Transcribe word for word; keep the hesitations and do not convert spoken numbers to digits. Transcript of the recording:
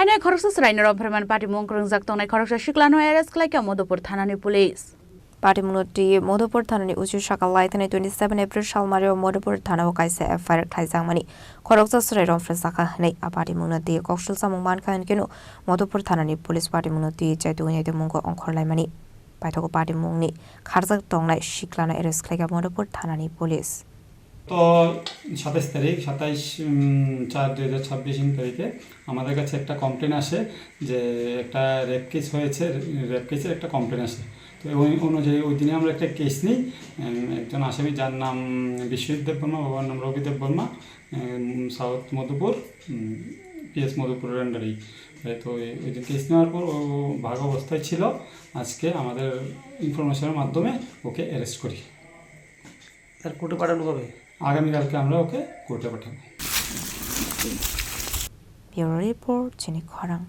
Nai khoroksa chwraino romphreman patimung kwrwngjak tongnai khoroksa siklano arrest khlaikha Madhupur thanani police. Patimungno twi Madhupur thanani uchu saka laithani twenty seven April salmario Madhupur thanao kaisa F I R khlaijakmani khoroksa chwrai romphrejakha hwnwi a patimungno twi koksul chamung mankha hwnkhe no Madhupur thanani police patimungno twi chaitugwi naitukmungo ongkhorlaimani. Paithago patimungni kharjak tongnai siklano arrest khlaikha Madhupur thanani police. তো সাতাইশ তারিখ, সাতাইশ, উম, চার দুই হাজার ছাব্বিশ ইং তারিখে আমাদের কাছে একটা কমপ্লেন আসে যে একটা রেপ কেস হয়েছে, রেপ কেসের একটা কমপ্লেন আসে। তো ওই অনুযায়ী ওই দিনে আমরা একটা কেস নিই। উম, একজন আসামি যার নাম বিশ্বজিৎ দেববর্মা, বাবার নাম রবি দেববর্মা, উম, সাউথ মধুপুর, উম, পি এস মধুপুরের আন্ডারেই। তো ওই, ওই দিন কেস নেওয়ার পর ও ভাগা অবস্থায় ছিল। আজকে আমাদের ইনফরমেশনের মাধ্যমে ওকে অ্যারেস্ট করি। স্যার, কোর্টে পাঠানো হবে? আগামীকালকে আমরা ওকে কোর্টে পাঠাবো। Bureau Report, Chini Khorang.